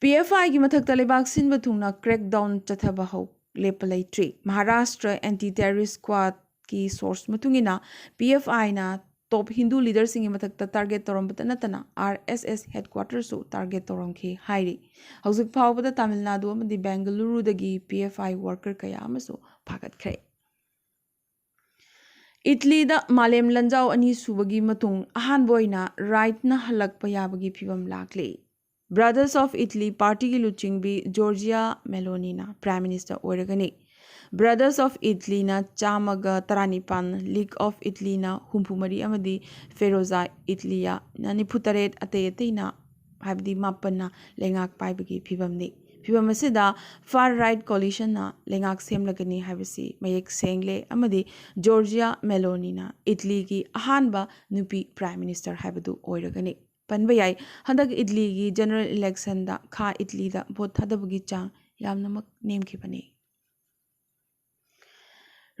ꯄꯤ ꯑꯦꯐ ꯑꯥꯏꯒꯤ ꯃꯊꯛꯇ ꯂꯩꯕꯥꯛ ꯁꯤꯟꯕ ꯊꯨꯡꯅ ꯀ꯭ꯔꯦꯛꯗꯥꯎꯟ ꯆꯠꯊꯕ ꯍꯧ ꯂꯦꯞꯄ ꯂꯩꯇ꯭ꯔꯤ꯫ ꯃꯍꯥꯔꯥꯁꯇ꯭ꯔ ꯑꯦꯟꯇꯤ ꯇꯦꯔꯣꯔꯤꯁ ꯁ꯭ꯀ꯭ꯋꯥꯗꯀꯤ ꯁꯣꯔꯁ ꯃꯇꯨꯡ ꯏꯟꯅ, ꯄꯤ ꯑꯦꯐ ꯑꯥꯏꯅ ꯇꯣꯞ ꯍꯤꯟꯗꯨ ꯂꯤꯗꯔꯁꯤꯡꯒꯤ ꯃꯊꯛꯇ ꯇꯥꯔꯒꯦꯠ ꯇꯧꯔꯝꯕꯇ ꯅꯠꯇꯅ ꯑꯥꯔ ꯑꯦꯁ ꯑꯦꯁ ꯍꯦꯗꯀ꯭ꯋꯥꯇꯔꯁꯨ ꯇꯥꯔꯒꯦꯠ ꯇꯧꯔꯝꯈꯤ ꯍꯥꯏꯔꯤ꯫ ꯍꯧꯖꯤꯛ ꯐꯥꯎꯕꯗ ꯇꯥꯃꯤꯜ ꯅꯥꯗꯨ ꯑꯃꯗꯤ ꯕꯦꯡꯒꯂꯨꯔꯨꯗꯒꯤ ꯄꯤ ꯑꯦꯐ ꯑꯥꯏ ꯋꯥꯔꯀꯔ ꯀꯌꯥ ꯑꯃꯁꯨ ꯐꯥꯒꯠꯈ꯭ꯔꯦ꯫ ꯏꯠꯂꯤꯗ ꯃꯥꯂꯦꯝ ꯂꯥꯟꯖꯥꯎ ꯑꯅꯤꯁꯨꯕꯒꯤ ꯃꯇꯨꯡ ꯑꯍꯥꯟꯕ ꯑꯣꯏꯅ ꯔꯥꯏꯠꯅ ꯍꯜꯂꯛꯄ ꯌꯥꯕꯒꯤ ꯐꯤꯕꯝ ꯂꯥꯛꯂꯤ꯫ ꯕ꯭ꯔꯗꯔꯁ ꯑꯣꯐ ꯏꯠꯂꯤ ꯄꯥꯔꯇꯤꯒꯤ ꯂꯨꯆꯤꯡꯕꯤ ꯖꯣꯔꯖꯤꯌꯥ ꯃꯦꯂꯣꯅꯤꯅ ꯄ꯭ꯔꯥꯏꯝ ꯃꯤꯅꯤꯁꯇꯔ ꯑꯣꯏꯔꯒꯅꯤ꯫ ꯕ꯭ꯔꯗꯔꯁ ꯑꯣꯐ ꯏꯠꯂꯤꯅ ꯆꯥꯝꯃꯒ ꯇꯔꯥꯅꯤꯄꯥꯟ, ꯂꯤꯒ ꯑꯣꯐ ꯏꯠꯂꯤꯅ ꯍꯨꯝꯐꯨꯃꯔꯤ ꯑꯃꯗꯤ ꯐꯦꯔꯣꯖꯥ ꯏꯠꯂꯤꯌꯥꯅ ꯅꯤꯐꯨꯇꯔꯦꯠ, ꯑꯇꯩ ꯑꯇꯩꯅ, ꯍꯥꯏꯕꯗꯤ ꯃꯥꯄꯟꯅ ꯂꯩꯉꯥꯛ ꯄꯥꯏꯕꯒꯤ ꯐꯤꯕꯝꯅꯤ꯫ ꯐꯤꯕꯝ ꯑꯁꯤꯗ ꯐꯥꯔ ꯔꯥꯏꯠ ꯀꯣꯂꯤꯁꯟꯅ ꯂꯩꯉꯥꯛ ꯁꯦꯝꯂꯒꯅꯤ ꯍꯥꯏꯕꯁꯤ ꯃꯌꯦꯛ ꯁꯦꯡꯂꯦ ꯑꯃꯗꯤ ꯖꯣꯔꯖꯤꯌꯥ ꯃꯦꯂꯣꯅꯤꯅ ꯏꯠꯂꯤꯒꯤ ꯑꯍꯥꯟꯕ ꯅꯨꯄꯤ ꯄ꯭ꯔꯥꯏꯝ ꯃꯤꯅꯤꯁꯇꯔ ꯍꯥꯏꯕꯗꯨ ꯑꯣꯏꯔꯒꯅꯤ꯫ ꯄꯟꯕ ꯌꯥꯏ, ꯍꯟꯗꯛ ꯏꯠꯂꯤꯒꯤ ꯖꯦꯅꯔꯦꯜ ꯏꯂꯦꯛꯁꯟꯗ ꯈꯥ ꯏꯠꯂꯤꯗ ꯚꯣꯠ ꯊꯥꯗꯕꯒꯤ ꯆꯥꯡ ꯌꯥꯝꯅꯃꯛ ꯅꯦꯝꯈꯤꯕꯅꯤ꯫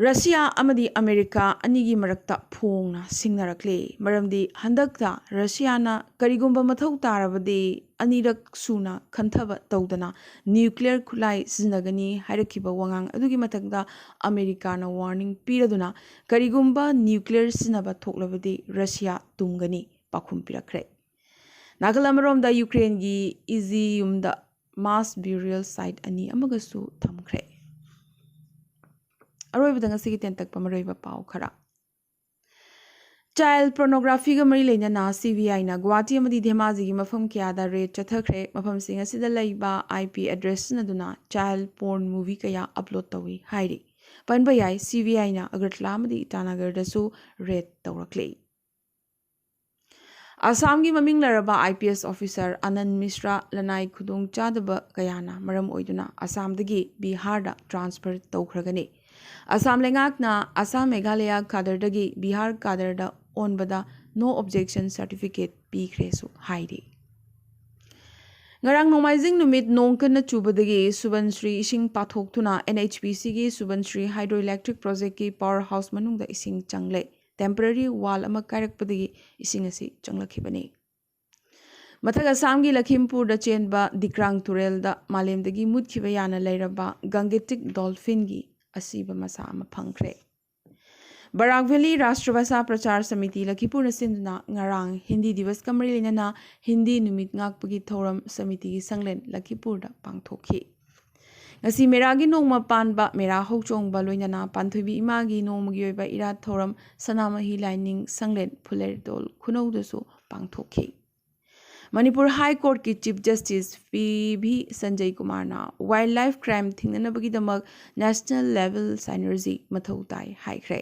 ꯔꯁꯤꯌꯥ ꯑꯃꯗꯤ ꯑꯃꯦꯔꯤꯀꯥ ꯑꯅꯤꯒꯤ ꯃꯔꯛꯇ ꯐꯣꯡꯅ ꯁꯤꯡꯅꯔꯛꯂꯤ, ꯃꯔꯝꯗꯤ ꯍꯟꯗꯛꯇ ꯔꯁꯤꯌꯥꯅ ꯀꯔꯤꯒꯨꯝꯕ ꯃꯊꯧ ꯇꯥꯔꯕꯗꯤ ꯑꯅꯤꯔꯛ ꯁꯨꯅ ꯈꯟꯊꯕ ꯇꯧꯗꯅ ꯅ꯭ꯌꯨꯀ꯭ꯂꯤꯌꯔ ꯈꯨꯠꯂꯥꯏ ꯁꯤꯖꯤꯟꯅꯒꯅꯤ ꯍꯥꯏꯔꯛꯈꯤꯕ ꯋꯥꯉꯥꯡ ꯑꯗꯨꯒꯤ ꯃꯊꯛꯇ ꯑꯃꯦꯔꯤꯀꯥꯅ ꯋꯥꯔꯅꯤꯡ ꯄꯤꯔꯗꯨꯅ ꯀꯔꯤꯒꯨꯝꯕ ꯅ꯭ꯌꯨꯀ꯭ꯂꯤꯌꯔ ꯁꯤꯖꯤꯟꯅꯕ ꯊꯣꯛꯂꯕꯗꯤ ꯔꯁꯤꯌꯥ ꯇꯨꯝꯒꯅꯤ ꯄꯥꯎꯈꯨꯝ ꯄꯤꯔꯛꯈ꯭ꯔꯦ꯫ ꯅꯥꯀꯜ ꯑꯃꯔꯣꯝꯗ ꯌꯨꯀ꯭ꯔꯦꯟꯒꯤ ꯏꯖꯤꯌꯨꯝꯗ ꯃꯥꯁ ꯕ꯭ꯌꯨꯔꯤꯌꯦꯜ ꯁꯥꯏꯠ ꯑꯅꯤ ꯑꯃꯒꯁꯨ ꯊꯝꯈ꯭ꯔꯦ꯫ ꯑꯔꯣꯏꯕꯗ ꯉꯁꯤꯒꯤ ꯇꯦꯟꯇꯛꯄ ꯃꯔꯨꯑꯣꯏꯕ ꯄꯥꯎ ꯈꯔ꯫ ꯆꯥꯏꯜ ꯄꯣꯔꯅꯣꯒ꯭ꯔꯥꯐꯤꯒ ꯃꯔꯤ ꯂꯩꯅꯅ ꯁꯤ ꯕꯤ ꯑꯥꯏꯅ ꯒꯨꯋꯥꯍꯥꯇꯤ ꯑꯃꯗꯤ ꯙꯦꯃꯥꯖꯤꯒꯤ ꯃꯐꯝ ꯀꯌꯥꯗ ꯔꯦꯗ ꯆꯠꯊꯈ꯭ꯔꯦ꯫ ꯃꯐꯝꯁꯤꯡ ꯑꯁꯤꯗ ꯂꯩꯕ ꯑꯥꯏ ꯄꯤ ꯑꯦꯗ꯭ꯔꯦꯁ ꯁꯤꯖꯤꯟꯅꯗꯨꯅ ꯆꯥꯏꯜ ꯄꯣꯔꯟ ꯃꯨꯚꯤ ꯀꯌꯥ ꯑꯞꯂꯣꯗ ꯇꯧꯏ ꯍꯥꯏꯔꯤ꯫ ꯄꯟꯕ ꯌꯥꯏ, ꯁꯤ ꯕꯤ ꯑꯥꯏꯅ ꯑꯒꯔꯇꯂꯥ ꯑꯃꯗꯤ ꯏꯇꯥꯅꯒꯔꯗꯁꯨ ꯔꯦꯗ ꯇꯧꯔꯛꯂꯤ꯫ ꯑꯁꯥꯝꯒꯤ ꯃꯃꯤꯡ ꯂꯩꯔꯕ ꯑꯥꯏ ꯄꯤ ꯑꯦꯁ ꯑꯣꯐꯤꯁꯥꯔ ꯑꯅꯟ ꯃꯤꯁ꯭ꯔꯥ ꯂꯅꯥꯏ ꯈꯨꯗꯣꯡꯆꯥꯗꯕ ꯀꯌꯥꯅ ꯃꯔꯝ ꯑꯣꯏꯗꯨꯅ ꯑꯁꯥꯝꯗꯒꯤ ꯕꯤꯍꯥꯔꯗ ꯇ꯭ꯔꯥꯟꯁꯐꯔ ꯇꯧꯈ꯭ꯔꯒꯅꯤ꯫ ꯑꯁꯥꯝ ꯂꯩꯉꯥꯛꯅ ꯑꯁꯥꯝ ꯃꯦꯘꯥꯂꯌꯥ ꯀꯥꯗꯔꯗꯒꯤ ꯕꯤꯍꯥꯔ ꯀꯥꯗꯔꯗ ꯑꯣꯟꯕꯗ ꯅꯣ ꯑꯣꯕꯖꯦꯛꯁꯟ ꯁꯥꯔꯇꯤꯐꯤꯀꯦꯠ ꯄꯤꯈ꯭ꯔꯦꯁꯨ ꯍꯥꯏꯔꯤ꯫ ꯉꯔꯥꯡ ꯅꯣꯡꯃꯥꯏꯖꯤꯡ ꯅꯨꯃꯤꯠ ꯅꯣꯡ ꯀꯟꯅ ꯆꯨꯕꯗꯒꯤ ꯁꯨꯕꯟꯁ꯭ꯔꯤ ꯏꯁꯤꯡ ꯄꯥꯊꯣꯛꯇꯨꯅ ꯑꯦꯟ ꯑꯩꯆ ꯄꯤ ꯁꯤꯒꯤ ꯁꯨꯕꯟꯁ꯭ꯔꯤ ꯍꯥꯏꯗ꯭ꯔꯣ ꯏꯂꯦꯛꯇ꯭ꯔꯤꯛ ꯄ꯭ꯔꯣꯖꯦꯛꯀꯤ ꯄꯥꯋꯔ ꯍꯥꯎꯁ ꯃꯅꯨꯡꯗ ꯏꯁꯤꯡ ꯆꯪꯂꯦ꯫ ꯇꯦꯝꯄꯔꯔꯤ ꯋꯥꯜ ꯑꯃ ꯀꯥꯏꯔꯛꯄꯗꯒꯤ ꯏꯁꯤꯡ ꯑꯁꯤ ꯆꯪꯂꯛꯈꯤꯕꯅꯤ꯫ ꯃꯊꯛ ꯑꯁꯥꯝꯒꯤ ꯂꯈꯤꯝꯄꯨꯔꯗ ꯆꯦꯟꯕ ꯗꯤꯀ꯭ꯔꯥꯡ ꯇꯨꯔꯦꯜꯗ ꯃꯥꯂꯦꯝꯗꯒꯤ ꯃꯨꯠꯈꯤꯕ ꯌꯥꯅ ꯂꯩꯔꯕ ꯒꯪꯒꯦꯇꯤꯛ ꯗꯣꯜꯐꯤꯟꯒꯤ ꯑꯁꯤꯕ ꯃꯁꯥ ꯑꯃ ꯐꯪꯈ꯭ꯔꯦ꯫ ꯕꯔꯥꯛ ꯚꯦꯂꯤ ꯔꯥꯁꯇ꯭ꯔ ꯚꯥꯁꯥ ꯄ꯭ꯔꯆꯥꯔ ꯁꯃꯤꯇꯤ ꯂꯈꯤꯄꯨꯔꯅ ꯁꯤꯟꯗꯨꯅ ꯉꯔꯥꯡ ꯍꯤꯟꯗꯤ ꯗꯤꯕꯁꯀ ꯃꯔꯤ ꯂꯩꯅꯅ ꯍꯤꯟꯗꯤ ꯅꯨꯃꯤꯠ ꯉꯥꯛꯄꯒꯤ ꯊꯧꯔꯝ ꯁꯃꯤꯇꯤꯒꯤ ꯁꯪꯂꯦꯟ ꯂꯈꯤꯄꯨꯔꯗ ꯄꯥꯡꯊꯣꯛꯈꯤ꯫ ꯉꯁꯤ ꯃꯦꯔꯥꯒꯤ ꯅꯣꯡꯃ ꯄꯥꯟꯕ, ꯃꯦꯔꯥ ꯍꯧꯆꯣꯡꯕ ꯂꯣꯏꯅꯅ ꯄꯥꯟꯊꯣꯏꯕꯤ ꯏꯃꯥꯒꯤ ꯅꯣꯡꯃꯒꯤ ꯑꯣꯏꯕ ꯏꯔꯥꯠ ꯊꯧꯔꯝ ꯁꯅꯥꯃꯍꯤ ꯂꯥꯏꯅꯤꯡ ꯁꯪꯂꯦꯟ ꯐꯨꯂꯦꯔꯗꯣꯜ ꯈꯨꯅꯧꯗꯁꯨ ꯄꯥꯡꯊꯣꯛꯈꯤ꯫ ꯃꯅꯤꯄꯨꯔ ꯍꯥꯏ ꯀꯣꯔꯠꯀꯤ chief justice P V Sanjay ꯀꯨꯃꯥꯔꯅ ꯋꯥꯏꯜꯗ ꯂꯥꯏꯐ ꯀ꯭ꯔꯥꯏꯝ ꯊꯤꯡꯅꯅꯕꯒꯤꯗꯃꯛ ꯅꯦꯁꯅꯦꯜ ꯂꯦꯚꯦꯜ ꯁꯥꯏꯅꯔꯖꯤ ꯃꯊꯧ ꯇꯥꯏ ꯍꯥꯏꯈ꯭ꯔꯦ꯫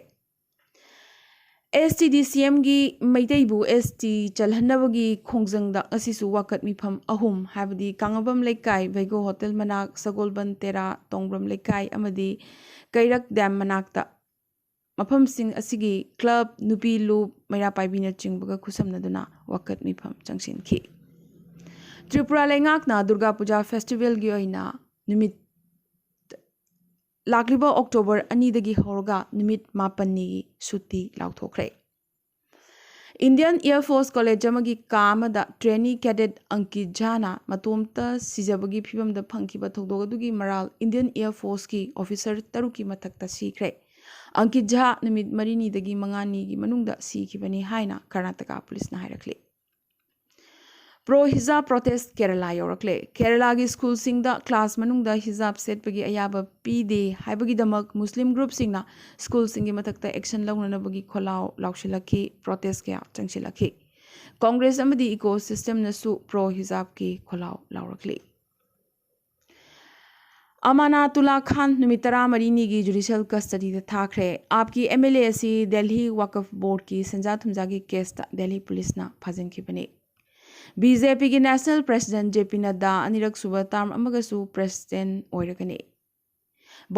ꯑꯦꯁ ꯇꯤ ꯗꯤ ꯁꯤ ꯑꯦꯝꯒꯤ ꯃꯩꯇꯩꯕꯨ ꯑꯦꯁ ꯇꯤ ꯆꯜꯍꯟꯅꯕꯒꯤ ꯈꯣꯡꯖꯪꯗ ꯉꯁꯤꯁꯨ ꯋꯥꯀꯠ ꯃꯤꯐꯝ ꯑꯍꯨꯝ, ꯍꯥꯏꯕꯗꯤ ꯀꯥꯡꯉꯕꯝ ꯂꯩꯀꯥꯏ, ꯚꯩꯒꯣ ꯍꯣꯇꯦꯜ ꯃꯅꯥꯛ, ꯁꯒꯣꯜꯕꯟ ꯇꯦꯔꯥ, ꯇꯣꯡꯕ꯭ꯔꯝ ꯂꯩꯀꯥꯏ ꯑꯃꯗꯤ ꯀꯩꯔꯛ ꯗꯥꯝ ꯃꯅꯥꯛꯇ ꯃꯐꯝꯁꯤꯡ ꯑꯁꯤꯒꯤ ꯀ꯭ꯂꯕ, ꯅꯨꯄꯤ ꯂꯨꯞ, ꯃꯩꯔꯥ ꯄꯥꯏꯕꯤꯅꯆꯤꯡꯕꯒ ꯈꯨꯠꯁꯝꯅꯗꯨꯅ ꯋꯥꯀꯠ ꯃꯤꯐꯝ ꯆꯪꯁꯤꯟꯈꯤ꯫ ꯇ꯭ꯔꯤꯄꯨꯔꯥ ꯂꯩꯉꯥꯛꯅ ꯗꯨꯔꯒꯥ ꯄꯨꯖꯥ ꯐꯦꯁꯇꯤꯚꯦꯜꯒꯤ ꯑꯣꯏꯅ ꯅꯨꯃꯤꯠ ꯂꯥꯛꯂꯤꯕ ꯑꯣꯛꯇꯣꯕꯔ ꯑꯅꯤꯗꯒꯤ ꯍꯧꯔꯒ ꯅꯨꯃꯤꯠ ꯃꯥꯄꯟꯅꯤꯒꯤ ꯁꯨꯇꯤ ꯂꯥꯎꯊꯣꯛꯈ꯭ꯔꯦ꯫ ꯏꯟꯗꯤꯌꯟ ꯑꯦꯌꯔ ꯐꯣꯔꯁ ꯀꯣꯂꯦꯖ ꯑꯃꯒꯤ ꯀꯥ ꯑꯃꯗ ꯇ꯭ꯔꯦꯅꯤ ꯀꯦꯗꯦꯠ ꯑꯪꯀꯤꯠ ꯖꯥꯅ ꯃꯇꯣꯝꯇ ꯁꯤꯖꯕꯒꯤ ꯐꯤꯕꯝꯗ ꯐꯪꯈꯤꯕ ꯊꯧꯗꯣꯛ ꯑꯗꯨꯒꯤ ꯃꯔꯥꯜ ꯏꯟꯗꯤꯌꯟ ꯑꯦꯌꯔ ꯐꯣꯔꯁꯀꯤ ꯑꯣꯐꯤꯁꯔ ꯇꯔꯨꯛꯀꯤ ꯃꯊꯛꯇ ꯁꯤꯈ꯭ꯔꯦ꯫ ꯑꯪꯀꯤꯠ ꯖꯥ ꯅꯨꯃꯤꯠ ꯃꯔꯤꯅꯤꯗꯒꯤ ꯃꯉꯥꯅꯤꯒꯤ ꯃꯅꯨꯡꯗ ꯁꯤꯈꯤꯕꯅꯤ ꯍꯥꯏꯅ ꯀꯔꯅꯥꯇꯀꯥ ꯄꯨꯂꯤꯁꯅ ꯍꯥꯏꯔꯛꯂꯤ꯫ Pro hijab protest Kerala ꯌꯧꯔꯛꯂꯦ꯫ ꯀꯦꯔꯂꯥꯒꯤ ꯁ꯭ꯀꯨꯜꯁꯤꯡꯗ ꯀ꯭ꯂꯥꯁ ꯃꯅꯨꯡꯗ ꯍꯤꯖꯥꯕ ꯁꯦꯠꯄꯒꯤ ꯑꯌꯥꯕ ꯄꯤꯗꯦ ꯍꯥꯏꯕꯒꯤꯗꯃꯛ ꯃꯨꯁꯂꯤꯝ ꯒ꯭ꯔꯨꯞꯁꯤꯡꯅ ꯁ꯭ꯀꯨꯜꯁꯤꯡꯒꯤ ꯃꯊꯛꯇ ꯑꯦꯛꯁꯟ ꯂꯧꯅꯅꯕꯒꯤ ꯈꯣꯜꯂꯥꯎ ꯂꯥꯎꯁꯤꯜꯂꯛꯈꯤ꯫ ꯄ꯭ꯔꯣꯇꯦꯁ ꯀꯌꯥ ꯆꯪꯁꯤꯜꯂꯛꯈꯤ꯫ ꯀꯣꯡꯒ꯭ꯔꯦꯁ ꯑꯃꯗꯤ ꯏꯀꯣ ꯁꯤꯁꯇꯦꯝꯅꯁꯨ ꯄ꯭ꯔꯣ ꯍꯤꯖꯥꯕꯀꯤ ꯈꯣꯜꯂꯥꯎ ꯂꯥꯎꯔꯛꯂꯤ꯫ ꯑꯃꯥꯅꯥꯇꯨꯂꯥ ꯈꯥꯟ ꯅꯨꯃꯤꯠ ꯇꯔꯥꯃꯔꯤꯅꯤꯒꯤ ꯖꯨꯗꯤꯁꯤꯌꯦꯜ ꯀꯁꯇꯗꯤꯗ ꯊꯥꯈ꯭ꯔꯦ꯫ ꯑꯥꯞꯀꯤ ꯑꯦꯝ ꯑꯦꯜ ꯑꯦ ꯑꯁꯤ ꯗꯦꯜꯍꯤ ꯋꯥꯀꯐ ꯕꯣꯔꯗꯀꯤ ꯁꯦꯟꯖꯥ ꯊꯨꯝꯖꯥꯒꯤ ꯀꯦꯁꯇ ꯗꯦꯜꯍꯤ ꯄꯨꯂꯤꯁꯅ ꯐꯥꯖꯤꯟꯈꯤꯕꯅꯤ꯫ ꯕꯤ ꯖꯦ ꯄꯤꯒꯤ ꯅꯦꯁꯅꯦꯜ ꯄ꯭ꯔꯦꯁꯤꯗꯦꯟꯠ ꯖꯦ ꯄꯤ ꯅꯗ꯭ꯗꯥ ꯑꯅꯤꯔꯛ ꯁꯨꯕ ꯇꯥꯔꯝ ꯑꯃꯒꯁꯨ ꯄ꯭ꯔꯦꯁꯤꯗꯦꯟꯠ ꯑꯣꯏꯔꯒꯅꯤ꯫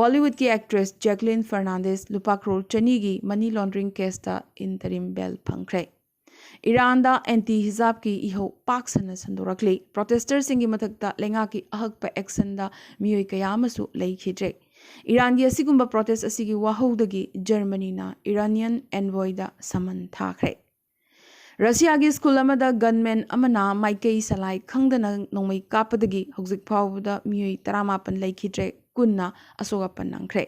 ꯕꯣꯂꯤꯋꯨꯗꯀꯤ ꯑꯦꯛꯇ꯭ꯔꯦꯁ ꯖꯦꯀ꯭ꯂꯤꯟ ꯐꯔꯅꯥꯟꯗꯦꯁ ꯂꯨꯄꯥ ꯀ꯭ꯔꯣꯔ ꯆꯅꯤꯒꯤ ꯃꯅꯤ ꯂꯣꯟꯗ꯭ꯔꯤꯡ ꯀꯦꯁꯇ ꯏꯟꯇꯔꯤꯝ ꯕꯦꯜ ꯐꯪꯈ꯭ꯔꯦ꯫ ꯏꯔꯥꯟꯗ ꯑꯦꯟꯇꯤ ꯍꯤꯖꯥꯕꯀꯤ ꯏꯍꯧ ꯄꯥꯛ ꯁꯟꯅ ꯁꯟꯗꯣꯔꯛꯂꯤ꯫ ꯄ꯭ꯔꯣꯇꯦꯁꯇꯔꯁꯤꯡꯒꯤ ꯃꯊꯛꯇ ꯂꯩꯉꯥꯛꯀꯤ ꯑꯍꯛꯄ ꯑꯦꯛꯁꯟꯗ ꯃꯤꯑꯣꯏ ꯀꯌꯥ ꯑꯃꯁꯨ ꯂꯩꯈꯤꯗ꯭ꯔꯦ꯫ ꯏꯔꯥꯟꯒꯤ ꯑꯁꯤꯒꯨꯝꯕ ꯄ꯭ꯔꯣꯇꯦꯁ ꯑꯁꯤꯒꯤ ꯋꯥꯍꯧꯗꯒꯤ ꯖꯔꯃꯅꯤꯅ ꯏꯔꯥꯅꯤꯌꯟ ꯑꯦꯟꯚꯣꯏꯗ ꯁꯃꯟ ꯊꯥꯈ꯭ꯔꯦ꯫ ꯔꯁꯤꯌꯥꯒꯤ ꯁ꯭ꯀꯨꯜ ꯑꯃꯗ ꯒꯟꯃꯦꯟ ꯑꯃꯅ ꯃꯥꯏꯀꯩ ꯁꯂꯥꯏ ꯈꯪꯗꯅ ꯅꯣꯡꯃꯩ ꯀꯥꯞꯄꯗꯒꯤ ꯍꯧꯖꯤꯛ ꯐꯥꯎꯕꯗ ꯃꯤꯑꯣꯏ ꯇꯔꯥꯃꯥꯄꯟ ꯂꯩꯈꯤꯗ꯭ꯔꯦ, ꯀꯨꯟꯅ ꯑꯁꯣꯛ ꯑꯄꯟ ꯅꯪꯈ꯭ꯔꯦ꯫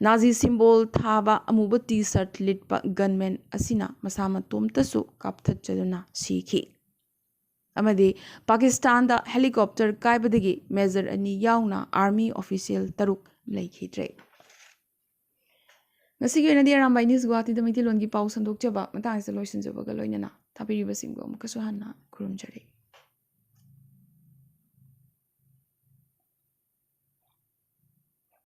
ꯅꯥꯖꯤ ꯁꯤꯝꯕꯣꯜ ꯊꯥꯕ ꯑꯃꯨꯕ ꯇꯤ ꯁꯔꯠ ꯂꯤꯠꯄ ꯒꯟꯃꯦꯟ ꯑꯁꯤꯅ ꯃꯁꯥ ꯃꯇꯣꯝꯇꯁꯨ ꯀꯥꯞꯊꯠꯆꯗꯨꯅ ꯁꯤꯈꯤ꯫ ꯑꯃꯗꯤ ꯄꯥꯀꯤꯁꯇꯥꯟꯗ ꯍꯦꯂꯤꯀꯣꯞꯇꯔ ꯀꯥꯏꯕꯗꯒꯤ ꯃꯦꯖꯔ ꯑꯅꯤ ꯌꯥꯎꯅ ꯑꯥꯔꯃꯤ ꯑꯣꯐꯤꯁꯤꯌꯦꯜ ꯇꯔꯨꯛ ꯂꯩꯈꯤꯗ꯭ꯔꯦ꯫ ꯉꯁꯤꯒꯤ ꯑꯣꯏꯅꯗꯤ ꯑꯔꯥꯝꯕꯥꯏ ꯅ꯭ꯌꯨꯁ ꯒꯨꯋꯥꯍꯥꯇꯤꯗ ꯃꯩꯇꯩꯂꯣꯟꯒꯤ ꯄꯥꯎ ꯁꯟꯗꯣꯛꯆꯕ ꯃꯇꯥꯡ ꯑꯁꯤꯗ ꯂꯣꯏꯁꯤꯟꯖꯕꯒ ꯂꯣꯏꯅꯅ ꯊꯥꯕꯤꯔꯤꯕꯁꯤꯡꯕꯨ ꯑꯃꯨꯛꯀꯁꯨ ꯍꯟꯅ ꯈꯨꯔꯨꯝꯖꯔꯤ꯫